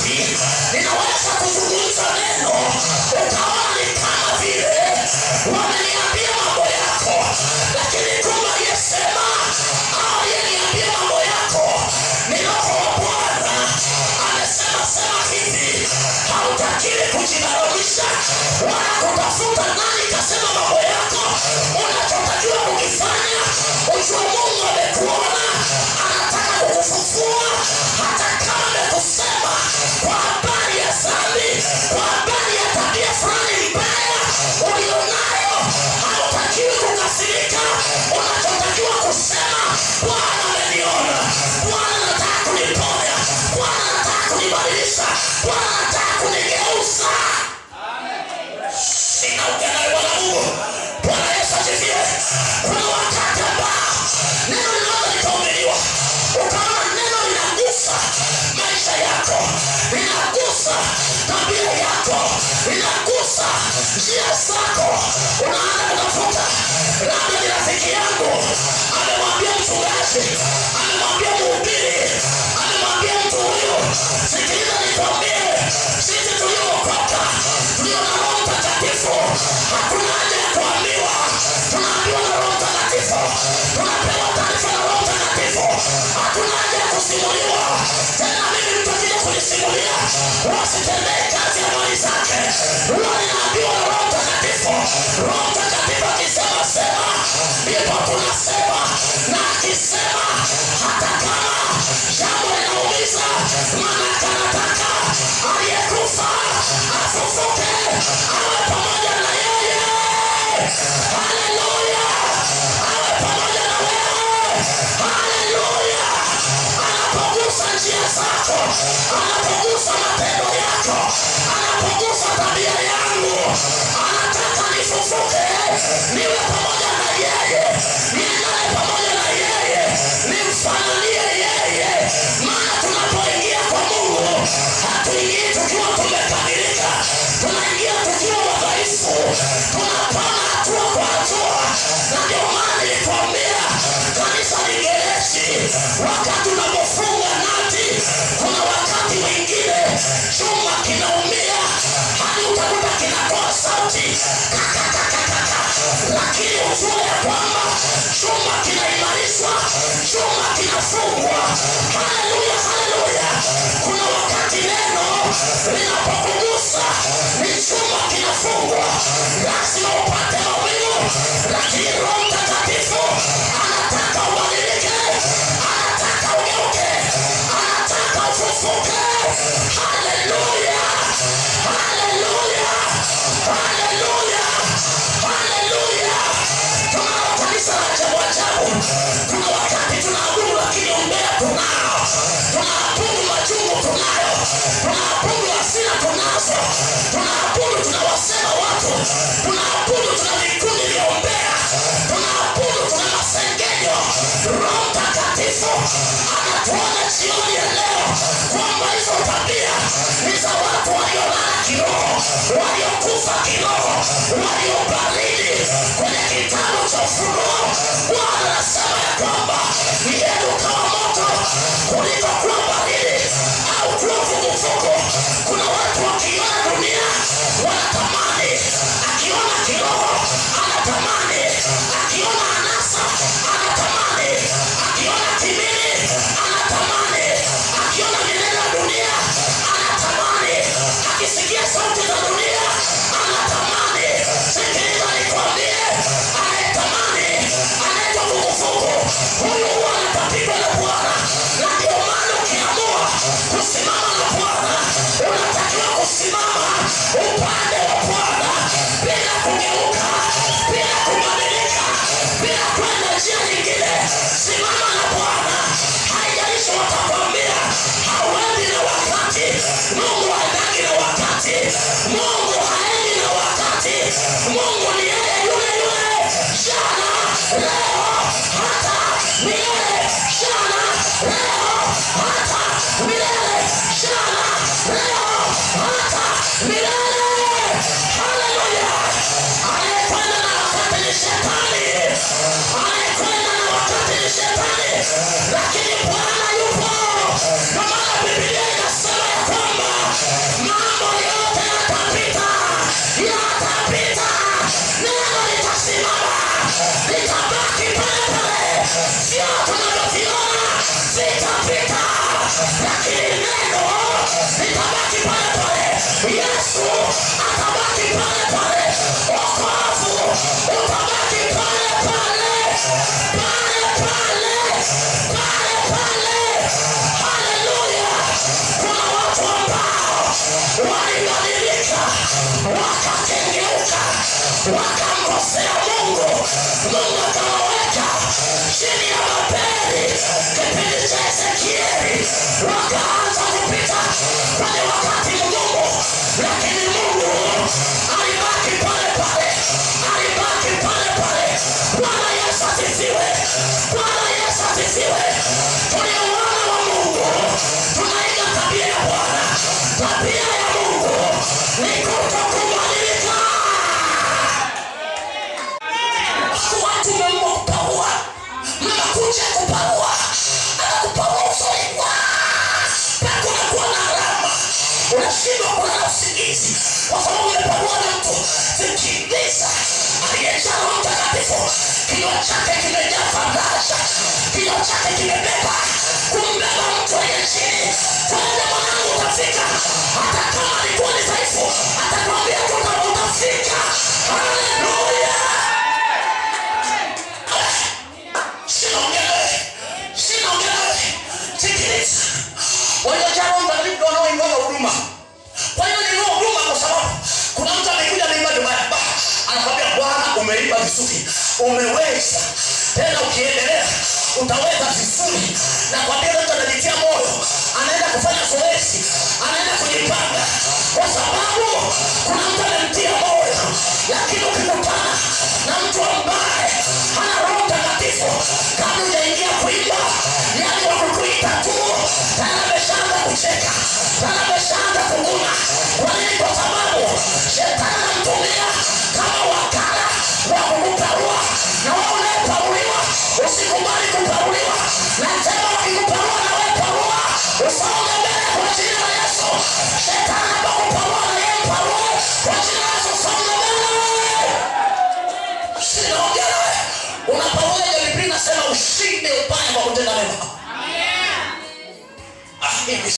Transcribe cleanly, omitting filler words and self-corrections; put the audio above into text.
wakati ninaweza kuzungumza neno ukaona ni kama vile wameniambia mambo yako, lakini kumbe aliyesema au aliyeniambia mambo yako ni Roho wa Bwana. Amesema sema hivi, hautakiwi kujigharamisha wala kutafuta nani kasema mambo yako. Unachotakiwa kukifanya, ujue Mungu amekuona, anataka kukufufua, hata kama amekusema kwa habari ya dhambi, kwa habari ya tabia fulani mbaya ulionayo, hautakiwi kukasirika. Unachotakiwa kusema, Bwana ameniona, Bwana anataka kuniponya, Bwana anataka kunibadilisha, Bwana anataka kunigeuza. Sina nawe Bwana Mungu. Bwana Yesu asifiwe. Kuna wakati ambao neno linaweza likahubiriwa, ukaona neno linagusa maisha yako, linagusa tabia yako, linagusa njia zako. Unaanza kutafuta, labda ni rafiki yangu amemwambia mchungaji, amemwambia mhubiri, amemwambia mtu huyu. Sikiliza nikwambie, sisi tuliookoka, tulio na Roho Mtakatifu, hatuna haja ya kuambiwa. Tunaambiwa na Roho Mtakatifu, tunapewa taarifa na Roho Mtakatifu, hatuna haja ya kusimuliwa tena. Mimi mtu akija kunisimulia, wasitendee kazi ya mali zake, huwa ninaambiwa na Roho Mtakatifu. Roho Mtakatifu akisema sema, ndipo tunasema, na akisema hata kama jambo linaumiza, maana anataka aliyekufa afufuke, awe pamoja na yeye. Haleluya, awe pamoja na wewe. Haleluya. Anapogusa njia zako, anapogusa matendo yako, anapogusa tabia yangu, anataka nifufuke, niwe pamoja na yeye, niendane pamoja na yeye, nimfananie yeye. Maana tunapoingia kwa Mungu, hatuingii tukiwa tumekamilika, tunaingia tukiwa wadhaifu, tunapona hatua kwa hatua. Na ndio maana nilikwambia kanisa ni gereji. Wakati unapofunga nati, kuna wakati mwingine chuma kinaumia hadi utakuta kinatoa sauti kakakakakaka, lakini ujue ya kwamba chuma kinaimarishwa, chuma kinafungwa. Haleluya, haleluya. Kuna wakati neno linapokugusa ni chuma kinafungwa, lazima upate maumivu, lakini Roho Mtakatifu anataka ubadilike, anataka ugeuke, anataka ufufuke. Haleluya, haleluya, haleluya, haleluya. Tunalo kanisa la ajabu ajabu. Kuna wakati tunaabudu lakini umbea tunao, tunaabudu machungu tunayo, tunaabudu hasira tunazo, tunaabudu tunawasema watu, tunaabudu tuna vikundi vya umbea, tunaabudu tuna masengenyo. Roho Mtakatifu anatuona jioni ya leo kwamba hizo tabia ni za Mungu akawaweka chini ya Babeli. Kipindi cha Ezekieli wakaanza kupita kwenye wakati mgumu, lakini Mungu alibaki pale pale, alibaki pale pale. Bwana Yesu asifiwe! Bwana Yesu asifiwe! Tulio wana wa Mungu tunaiga tabia ya Bwana. Tabia ya Mungu ni kutokubadilika. Watu wameamua kupaua, mnakuja kupaua, anakupaua usoni mpaka unakuwa na alama, unashindwa kulala usingizi kwa sababu umepaua na mtu. Sikiliza, aliyejaa Roho Mtakatifu, kinywa chake kimejaa faraja, kinywa chake kimebeba kumbeba mtu aliye chini. Twende mwanangu, utafika. Hata kama alikuwa ni dhaifu, atakwambia tu utafika. Haleluya! Sinaongea nawe, sinaongea nawe. Sikiliza, waliojaa Roho Mtakatifu ndio wanaoimbaga huduma. Kwa hiyo ni huduma, kwa sababu kuna mtu amekuja ameimba vibaya, anakwambia Bwana, umeimba vizuri, umeweza tena, ukiendelea utaweza vizuri. Na kwambia mtu anajitia moyo, anaenda kufanya